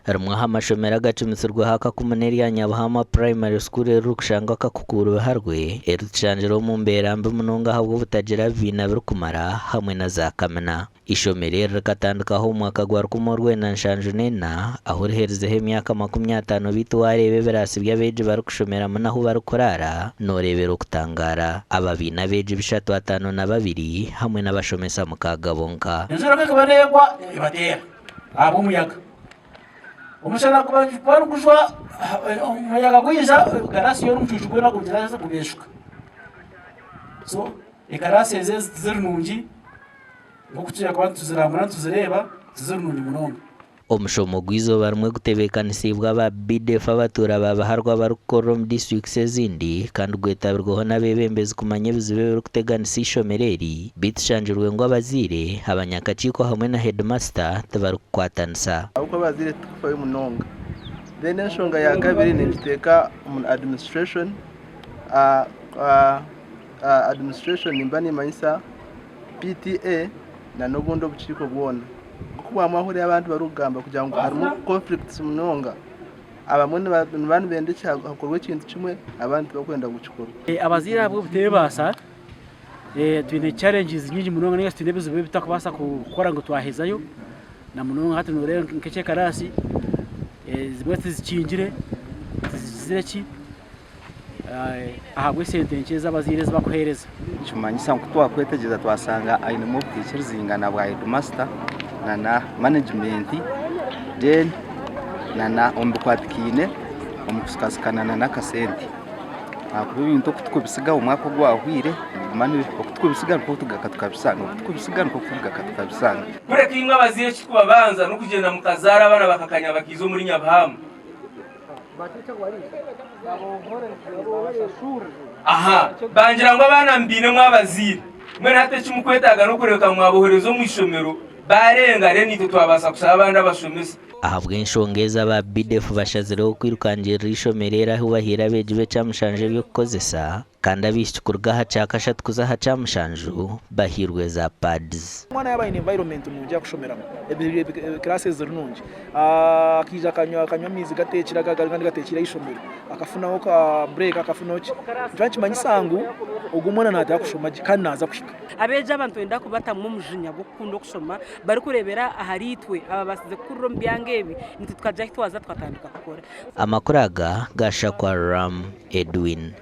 Rimwe aha mashomero agacumisirweho akakumu n'erya Nyabuhama Primary School eririkushangwa Kakukuuru Biharwe eritushangire omu mbeera mbi munonga ahabw'obutagira bibiina birikumara hamwe na za kamina. Eishomero eri rikatandikaho omu mwaka gwa 1974 ahu riherizeho emyaka 50 beitu waareeba ebiraasi by'abeegi barikushomeramu n'ahu barikuraara nooreebera okutangaara. Aba baine abeegi bishatu ataano na babiri hamwe n'abashomesa mukaaga bonka. Enjura ku erikuba neegwa ebateera ahabw'omuyaga. Omushana guba nigujwa omuyaga gwija ekaraasi yoona omucuucu gwona gugira gubeeshuka. So ekaraasi ezi tiziri nungi nk'oku turikuba nituzirambura nituzireeba tiziri nungi munonga. Omushomo gw'eizooba rimwe gutebeekanisiibwe aba BDF abatuura ba Biharwa abarikukorera omu disiturikiti ezindi kandi gwetabirweho n'abeebembezi kumanya ebizibu ebirikuteganisa eishomero eri beitu kishangirwe ngu abazaire, abanyakakiiko hamwe na heedimasita tibarikukwatanisa. Ahabw'okuba abazaire titukufayo munonga. Then enshonga ya kabiri ningiteeka omu administration, administration nimba nimanyisa PTA na n'obundi obukiiko bwona. Nk'oku mwahurira abantu barikugamba kugira ngu harimu conflicts munonga, abamwe nibaba nibenda hakorwe ekintu kimwe abandi tibakwenda ngu kikorwe. Abazaire ahabw'obuteebaasa twine challenges nyingi munonga ninga shi twine ebizibu ebi tutakubaasa kukora ngu twahezayo na munonga hati noreeba nk'eky'ekaraasi zimwe tizikingire, tizigizire ki ahabw'esente nkye ezi abazaire ezi bakuheereza. Nikimanyisa ngu kutwakwetegyereza twashanga ainemu obutaikirizingana bwa heedimasita na manegimenti then na omu bikwatikaine omu kusikasikana n'akasente ahakuba ebintu oku turikubisiga omwaka ogwahwire nibiguma oku turikubisiga nikwo tugaruka tukabisanga oku turikubisiga nikwo tugaruka tukabisanga. Kureka imwe abazaire eki turikubabanza n'okugyenda mukazaara abaana bakakanya bakaija omuri Nyabuhama. Aha, bangira ngu abaana mubainemu abazaire. Mbwenu hati eki mukwetaaga n'okureebeka ngu mwabohereza omu ishomero baarenga, reero naitwe twabaasa kushaba abandi abashomesa. Ahabw'enshonga ezi aba BDF bashazireho kwirukangirira eishomero eri ahu bahaire abeegi b'ekyamushanju eby'okukozesa kandi abaishiki kuruga aha kyakashatu kuza aha kyamushanju bahairwe za pads. Omwana yaaba aine environment nungi yakushomeramu, classes ziri nungi, akaija akanywa amaizi gateekire agandi gateekiire ah'eishomero, akafunaho ka break akafunaho ki, nikiba nikimanyisa ngu ogwo omwana naataaha kushoma gye kandi naaza kuhika. Abeegi aba nitwenda kubatamu omujinya gw'okukunda okushoma barikureebera ahariitwe ababaasize kukurira omu byanga ebi, nitwe tukagira ahu twaza tukatandika kukora. Amakuru aga gashakwa Ram Edwin.